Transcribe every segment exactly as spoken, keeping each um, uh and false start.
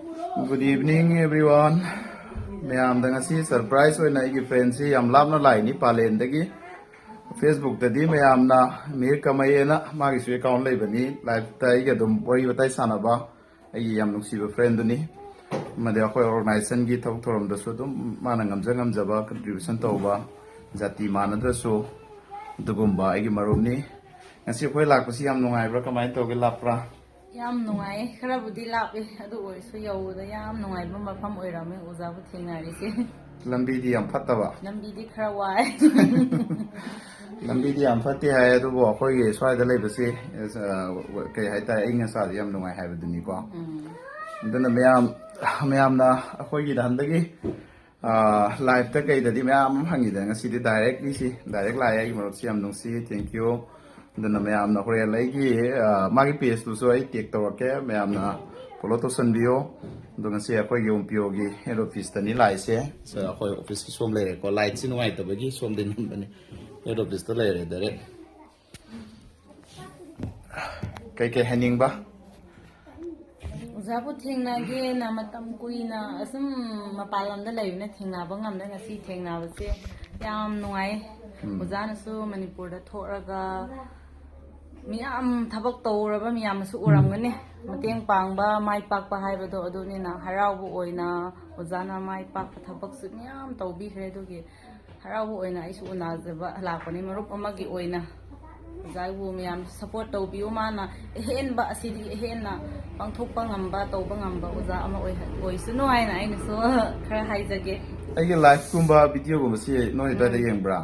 Good evening, everyone. ꯃꯌꯥꯝꯗ ꯉꯁꯤ surprise ꯑꯣꯏꯅ ꯑꯩꯒꯤ ꯐ꯭ꯔꯦꯟꯁꯤ ꯌꯥꯝ ꯂꯥꯞꯅ ꯂꯥꯛꯏꯅꯤ, ꯄꯥꯂꯦꯟꯗꯒꯤ꯫ ꯐꯦꯁꯕꯨꯛꯇꯗꯤ ꯃꯌꯥꯝꯅ ꯃꯤꯍꯤꯔ ꯀꯃꯩꯌꯦꯅ ꯃꯥꯒꯤꯁꯨ ꯑꯦꯀꯥꯎꯟ ꯂꯩꯕꯅꯤ, ꯂꯥꯏꯐꯇ ꯑꯩꯒ ꯑꯗꯨꯝ ꯋꯥꯔꯤ ꯋꯥꯇꯥꯏ ꯁꯥꯟꯅꯕ ꯑꯩꯒꯤ ꯌꯥꯝ ꯅꯨꯡꯁꯤꯕ ꯐ꯭ꯔꯦꯟꯗꯨꯅꯤ꯫ ꯑꯃꯗꯤ ꯑꯩꯈꯣꯏ ꯑꯣꯔꯒꯅꯥꯏꯖꯦꯁꯟꯒꯤ ꯊꯕꯛ ꯊꯧꯔꯝꯗꯁꯨ ꯑꯗꯨꯝ ꯃꯥꯅ ꯉꯝꯖ ꯉꯝꯖꯕ ꯀꯟꯇ꯭ꯔꯤꯕ꯭ꯌꯨꯁꯟ ꯇꯧꯕ, ꯖꯥꯇꯤ ꯃꯥꯟꯅꯗ꯭ꯔꯁꯨ ꯑꯗꯨꯒꯨꯝꯕ ꯑꯩꯒꯤ ꯃꯔꯨꯞꯅꯤ꯫ ꯉꯁꯤ ꯑꯩꯈꯣꯏ ꯂꯥꯛꯄꯁꯤ ꯌꯥꯝ ꯅꯨꯡꯉꯥꯏꯕ꯭ꯔꯥ, ꯀꯃꯥꯏꯅ ꯇꯧꯒꯦ, ꯂꯥꯞꯄ꯭ꯔꯥ? ꯌꯥꯝ ꯅꯨꯡꯉꯥꯏꯌꯦ꯫ ꯈꯔꯕꯨꯗꯤ ꯂꯥꯞꯄꯦ, ꯑꯗꯨ ꯑꯣꯏꯔꯁꯨ ꯌꯧꯕꯗ ꯌꯥꯝ ꯅꯨꯡꯉꯥꯏꯕ ꯃꯐꯝ ꯑꯣꯏꯔꯝꯃꯦ ꯑꯣꯖꯥꯕꯨ ꯊꯦꯡꯅꯔꯤꯁꯦ꯫ ꯂꯝꯕꯤꯗꯤ ꯌꯥꯝ ꯐꯠꯇꯕ? ꯂꯝꯕꯤꯗꯤ ꯈꯔ ꯋꯥꯏ꯫ ꯂꯝꯕꯤꯗꯤ ꯌꯥꯝ ꯐꯠꯇꯦ ꯍꯥꯏ, ꯑꯗꯨꯕꯨ ꯑꯩꯈꯣꯏꯒꯤ ꯁ꯭ꯋꯥꯏꯗ ꯂꯩꯕꯁꯤ, ꯑ, ꯀꯩ ꯍꯥꯏꯇꯥꯔꯦ, ꯑꯏꯪ ꯑꯁꯥꯗꯤ ꯌꯥꯝ ꯅꯨꯡꯉꯥꯏ ꯍꯥꯏꯕꯗꯨꯅꯤꯀꯣ꯫ ꯎꯝ꯫ ꯑꯗꯨꯅ ꯃꯌꯥꯝ, ꯃꯌꯥꯝꯅ ꯑꯩꯈꯣꯏꯒꯤꯗ ꯍꯟꯗꯛꯀꯤ, ꯑ, ꯂꯥꯏꯐꯇ ꯀꯩꯗꯗꯤ ꯃꯌꯥꯝ ꯑꯃ ꯐꯪꯉꯤꯗꯅ, ꯉꯁꯤꯗꯤ ꯗꯥꯏꯔꯦꯛꯂꯤ ꯁꯤ, ꯗꯥꯏꯔꯦꯛ ꯂꯥꯛꯑꯦ꯫ ꯑꯩꯒꯤ ꯃꯔꯨꯞꯁꯤ ꯌꯥꯝ ꯅꯨꯡꯁꯤ, thank you꯫ ꯑꯗꯨꯅ ꯃꯌꯥꯝꯅ ꯍꯣꯔꯦꯟ ꯑꯩꯒꯤ, ꯑ, ꯃꯥꯒꯤ ꯄꯦꯖꯇꯨꯁꯨ ꯑꯩ ꯇꯦꯛ ꯇꯧꯔꯛꯀꯦ, ꯃꯌꯥꯝꯅ ꯐꯣꯂꯣ ꯇꯧꯁꯟꯕꯤꯌꯣ꯫ ꯑꯗꯣ ꯉꯁꯤ ꯑꯩꯈꯣꯏꯒꯤ ꯑꯣꯝꯄꯤꯌꯣꯒꯤ ꯍꯦꯗ ꯑꯣꯐꯤꯁꯇꯅꯤ ꯂꯥꯛꯏꯁꯦ꯫ ꯁ-, ꯑꯩꯈꯣꯏ ꯑꯣꯐꯤꯁꯀꯤ ꯁꯣꯝ ꯂꯩꯔꯦꯀꯣ, ꯂꯥꯏꯠꯁꯤ ꯅꯨꯡꯉꯥꯏꯇꯕꯒꯤ ꯁꯣꯝꯗ ꯅꯝꯕꯅꯤ꯫ ꯍꯦꯗ ꯑꯣꯐꯤꯁꯇ ꯂꯩꯔꯦ ꯗꯥꯏꯔꯦꯛ꯫ ꯀꯩꯀꯩ ꯍꯥꯏꯅꯤꯡꯕ? ꯑꯣꯖꯥꯕꯨ ꯊꯦꯡꯅꯒꯦꯅ ꯃꯇꯝ ꯀꯨꯏꯅ ꯑꯁꯨꯝ ꯃꯄꯥꯟ ꯂꯝꯗ ꯂꯩꯕꯅ ꯊꯦꯡꯅꯕ ꯉꯝꯗ, ꯉꯁꯤ ꯊꯦꯡꯅꯕꯁꯦ ꯌꯥꯝ ꯅꯨꯡꯉꯥꯏ꯫ ꯎꯝ꯫ ꯑꯣꯖꯥꯅꯁꯨ ꯃꯅꯤꯄꯨꯔꯗ ꯊꯣꯛꯑꯒ ꯃꯤꯌꯥꯝ ꯊꯕꯛ ꯇꯧꯔꯕ ꯃꯤꯌꯥꯝꯅꯁꯨ ꯎꯔꯝꯒꯅꯤ꯫ ꯃꯇꯦꯡ ꯄꯥꯡꯕ, ꯃꯥꯏ ꯄꯥꯛꯄ ꯍꯥꯏꯕꯗꯣ ꯑꯗꯨꯅꯤꯅ, ꯍꯔꯥꯎꯕ ꯑꯣꯏꯅ ꯑꯣꯖꯥꯅ ꯃꯥꯏ ꯄꯥꯛꯄ ꯊꯕꯛꯁꯨ ꯃꯌꯥꯝ ꯇꯧꯕꯤꯈ꯭ꯔꯦ꯫ ꯑꯗꯨꯒꯤ ꯍꯔꯥꯎꯕ ꯑꯣꯏꯅ ꯑꯩꯁꯨ ꯎꯅꯖꯕ ꯂꯥꯛꯄꯅꯤ, ꯃꯔꯨꯞ ꯑꯃꯒꯤ ꯑꯣꯏꯅ꯫ ꯑꯣꯖꯥꯕꯨ ꯃꯌꯥꯝ ꯁꯞꯄꯣꯔꯠ ꯇꯧꯕꯤꯌꯨ꯫ ꯃꯥꯅ ꯑꯍꯦꯟꯕ, ꯑꯁꯤꯗꯒꯤ ꯑꯍꯦꯟꯅ ꯄꯥꯡꯊꯣꯛꯄ ꯉꯝꯕ, ꯇꯧꯕ ꯉꯝꯕ ꯑꯣꯖꯥ ꯑꯃ ꯑꯣꯏꯍ-, ꯑꯣꯏꯁꯅꯨ ꯍꯥꯏꯅ ꯑꯩꯅꯁꯨ ꯈꯔ ꯍꯥꯏꯖꯒꯦ꯫ ꯑꯩꯒꯤ ꯂꯥꯏꯐꯀꯨꯝꯕ ꯚꯤꯗꯤꯑꯣꯒꯨꯝꯕꯁꯤ ꯅꯣꯏ ꯑꯗꯨꯋꯥꯏꯗ ꯌꯦꯡꯕ꯭ꯔꯥ?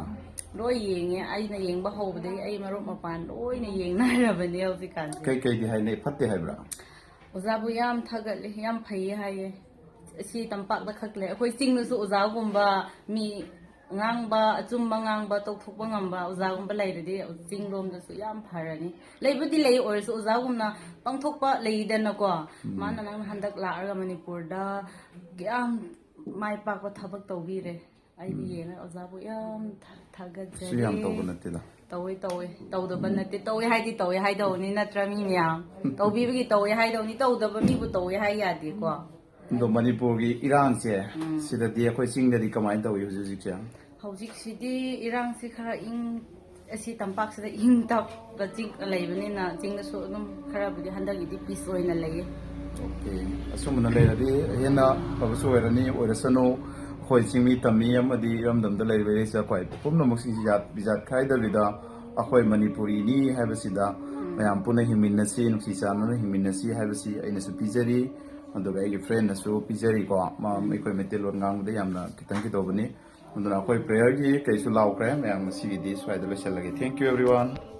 ꯂꯣꯏ ꯌꯦꯡꯉꯦ꯫ ꯑꯩꯅ ꯌꯦꯡꯕ ꯍꯧꯕꯗꯒꯤ ꯑꯩ ꯃꯔꯨꯞ ꯃꯄꯥꯟ ꯂꯣꯏꯅ ꯌꯦꯡꯅꯔꯕꯅꯦ ꯍꯧꯖꯤꯛꯀꯥꯟꯁꯦ꯫ ꯀꯩ ꯀꯩꯗꯤ ꯍꯥꯏꯅꯩ? ꯐꯠꯇꯦ ꯍꯥꯏꯕ꯭ꯔꯥ? ꯑꯣꯖꯥꯕꯨ ꯌꯥꯝ ꯊꯥꯒꯠꯂꯦ, ꯌꯥꯝ ꯐꯩꯌꯦ ꯍꯥꯏꯌꯦ꯫ ꯑꯁꯤ ꯇꯝꯄꯥꯛꯇ ꯈꯛ ꯂꯩ꯫ ꯑꯩꯈꯣꯏ ꯆꯤꯡꯗꯁꯨ ꯑꯣꯖꯥꯒꯨꯝꯕ, ꯃꯤ ꯉꯥꯡꯕ, ꯑꯆꯨꯝꯕ ꯉꯥꯡꯕ, ꯇꯧꯊꯣꯛꯄ ꯉꯝꯕ ꯑꯣꯖꯥꯒꯨꯝꯕ ꯂꯩꯔꯗꯤ ꯆꯤꯡ ꯂꯣꯝꯗꯁꯨ ꯌꯥꯝ ꯐꯔꯅꯤ꯫ ꯂꯩꯕꯨꯗꯤ ꯂꯩ, ꯑꯣꯏꯔꯁꯨ ꯑꯣꯖꯥꯒꯨꯝꯅ ꯄꯥꯡꯊꯣꯛꯄ ꯂꯩꯗꯅꯀꯣ꯫ ꯎꯝ꯫ ꯃꯥꯅ ꯅꯪꯅ ꯍꯟꯗꯛ ꯂꯥꯛꯑꯒ ꯃꯅꯤꯄꯨꯔꯗ ꯀꯌꯥꯝ ꯃꯥꯏ ꯄꯥꯛꯄ ꯊꯕꯛ ꯇꯧꯕꯤꯔꯦ꯫ ꯑꯩꯗꯤ ꯎꯝ꯫ ꯌꯦꯡꯉꯒ ꯑꯣꯖꯥꯕꯨ ꯌꯥꯝ ꯊꯥ-, ꯊꯥꯒꯠꯆꯔꯤ꯫ ꯀꯩꯁꯨ ꯌꯥꯝ ꯇꯧꯕ ꯅꯠꯇꯦꯗ꯫ ꯇꯧꯋꯦ, ꯇꯧꯋꯦ, ꯇꯧꯗꯕ ꯅꯠꯇꯦ, ꯇꯧꯋꯦ ꯍꯥꯏꯗꯤ ꯇꯧꯋꯦ ꯍꯥꯏꯗꯧꯅꯤ, ꯅꯠꯇ꯭ꯔꯥ? ꯃꯤ ꯃꯌꯥꯝ ꯇꯧꯕꯤꯕꯒꯤ ꯇꯧꯋꯦ ꯍꯥꯏꯗꯧꯅꯤ, ꯇꯧꯗꯕ ꯃꯤꯕꯨ ꯇꯧꯋꯦ ꯍꯥꯏ ꯌꯥꯗꯦꯀꯣ꯫ ꯑꯗꯣ ꯃꯅꯤꯄꯨꯔꯒꯤ ꯏꯔꯥꯡꯁꯦ, ꯁꯤꯗꯗꯤ ꯑꯩꯈꯣꯏ ꯆꯤꯡꯗꯗꯤ ꯀꯃꯥꯏꯅ ꯇꯧꯏ ꯍꯧꯖꯤꯛ ꯍꯧꯖꯤꯛꯁꯦ? ꯍꯧꯖꯤꯛꯁꯤꯗꯤ ꯏꯔꯥꯡꯁꯤ ꯈꯔ ꯏꯪ, ꯑꯁꯤ ꯇꯝꯄꯥꯛꯁꯤꯗ ꯏꯪ ꯇꯞꯄ ꯆꯤꯡ ꯂꯩꯕꯅꯤꯅ, ꯆꯤꯡꯗꯁꯨ ꯑꯗꯨꯝ ꯈꯔꯕꯨꯗꯤ ꯍꯟꯗꯛꯀꯤꯗꯤ ꯄꯤꯁ ꯑꯣꯏꯅ ꯂꯩꯌꯦ꯫ ꯑꯣꯀꯦ, ꯑꯁꯨꯝꯕꯅ ꯂꯩꯔꯗꯤ ꯍꯦꯟꯅ ꯐꯕꯁꯨ ꯑꯣꯏꯔꯅꯤ꯫ ꯑꯣꯏꯔꯁꯅꯨ, ꯑꯩꯈꯣꯏ ꯆꯤꯡꯃꯤ ꯇꯝꯃꯤ ꯑꯃꯗꯤ ꯏꯔꯝꯗꯝꯗ ꯂꯩꯔꯤꯕ ꯏꯔꯩꯆꯥ ꯑꯩꯈꯣꯏ ꯄꯨꯝꯅꯃꯛꯁꯤꯡꯁꯤ ꯖꯥꯠ ꯕꯤꯖꯥꯠ ꯈꯥꯏꯗꯕꯤꯗ ꯑꯩꯈꯣꯏ ꯃꯅꯤꯄꯨꯔꯤꯅꯤ ꯍꯥꯏꯕꯁꯤꯗ ꯃꯌꯥꯝ ꯄꯨꯟꯅ ꯍꯤꯡꯃꯤꯟꯅꯁꯤ, ꯅꯨꯡꯁꯤ ꯆꯥꯟꯅꯅ ꯍꯤꯡꯃꯤꯟꯅꯁꯤ ꯍꯥꯏꯕꯁꯤ ꯑꯩꯅꯁꯨ ꯄꯤꯖꯔꯤ꯫ ꯑꯗꯨꯒ ꯑꯩꯒꯤ ꯐ꯭ꯔꯦꯟꯅꯁꯨ ꯄꯤꯖꯔꯤꯀꯣ, ꯃꯥ ꯑꯩꯈꯣꯏ ꯃꯩꯇꯩꯂꯣꯟ ꯉꯥꯡꯕꯗ ꯌꯥꯝꯅ ꯈꯤꯇꯪ ꯀꯩꯗꯧꯕꯅꯤ꯫ ꯑꯗꯨꯅ ꯑꯩꯈꯣꯏ ꯄ꯭ꯔꯦꯌꯔꯒꯤ ꯀꯩꯁꯨ ꯂꯥꯎꯈ꯭ꯔꯦ ꯃꯌꯥꯝ, ꯉꯁꯤꯒꯤꯗꯤ ꯁ꯭ꯋꯥꯏꯗ ꯂꯣꯏꯁꯤꯜꯂꯒꯦ꯫ Thank you everyone.